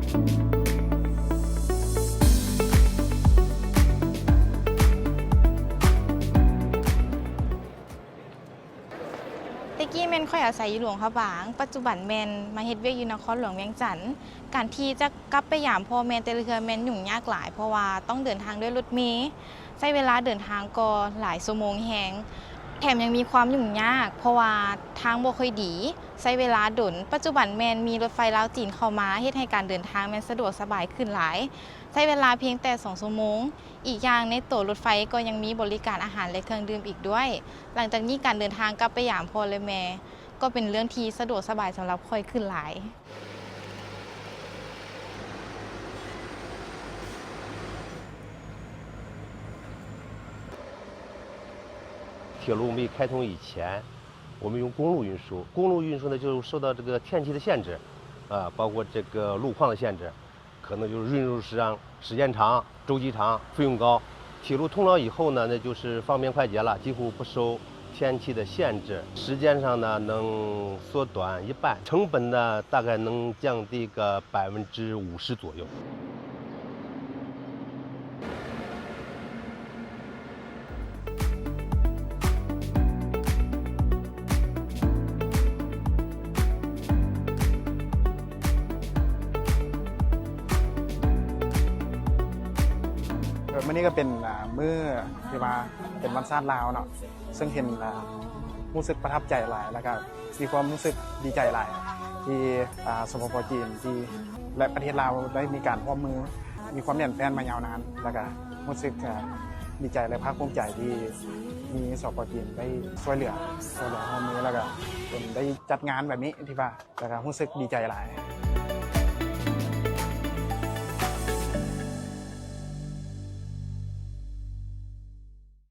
ແຕ່ກີ້ແມ່ນຂ້ອຍອາໄສຢູ່ຫຼວງພະບາງ, ປັດຈຸບັນແມ່ນມາເຮັດວຽກຢູ່ນະຄອນຫຼວງວຽງຈັນ. ການທີ່ຈະກັບໄປຢາມພໍ່ແມ່ແຕ່ລະເທື່ອແມ່ນຫຍຸ້ງຍາກຫຼາຍ, ເພາະວ່າຕ້ອງເດີນທາງດ້ວຍລົດເມ, ໃຊ້ເວລາເດີນທາງກໍຫຼາຍຊົ່ວໂມງແຮງ, ແຖມຍັງມີຄວາມຫຍຸ້ງຍາກ ເພາະວ່າທາງບໍ່ຄ່ອຍດີ, ໃຊ້ເວລາດົນ. ປັດຈຸບັນແມ່ນມີລົດໄຟລາວຈີນເຂົ້າມາ ເຮັດໃຫ້ການເດີນທາງແມ່ນສະດວກສະບາຍຂຶ້ນຫຼາຍ, ໃຊ້ເວລາພຽງແຕ່ສອງຊົ່ວໂມງ. ອີກຢ່າງໃນໂຕລົດໄຟກໍຍັງມີບໍລິການອາຫານ ແລະ ເຄື່ອງດື່ມອີກດ້ວຍ. ຫຼັງຈາກນີ້ການເດີນທາງກັບໄປຢາມພໍ່ ແລະ ແມ່ ກໍເປັນເລື່ອງທີ່ສະດວກສະບາຍສຳລັບຂ້ອຍຂຶ້ນຫຼາຍ. 铁路没开通以前，我们用公路运输。公路运输呢，就受到这个天气的限制，啊，包括这个路况的限制，可能就是运输时长时间长、周期长、费用高。铁路通了以后呢，那就是方便快捷了，几乎不受天气的限制，时间上呢能缩短一半，成本呢大概能降低个百分之五十左右。 ມື້ນີ້ກໍເປັນ ອ່າ ມື້ທີ່ວ່າເປັນວັນຊາດລາວເນາະ ເຊິ່ງເຫັນ ອ່າ ຮູ້ສຶກປະທັບໃຈຫຼາຍ ແລ້ວກໍ ມີຄວາມຮູ້ສຶກດີໃຈຫຼາຍ ທີ່ ອາ ສປປ ຈີນ ທີ່ ແລະ ປະເທດລາວໄດ້ມີການຮ່ວມມື ມີຄວາມແໜ້ນແຟ້ນມາຍາວນານ ແລ້ວກະຮູ້ສຶກ ອາ ດີໃຈ ແລະ ພາກພູມໃຈທີ່ມີ ສປປ ຈີນ ໄດ້ຊ່ວຍເຫຼືອ ຊ່ວຍເຫຼືອຮ່ວມມື ແລ້ວກະເປັນໄດ້ຈັດງານແບບນີ້ທີ່ວ່າ ແລ້ວກະຮູ້ສຶກດີໃຈຫຼາຍ.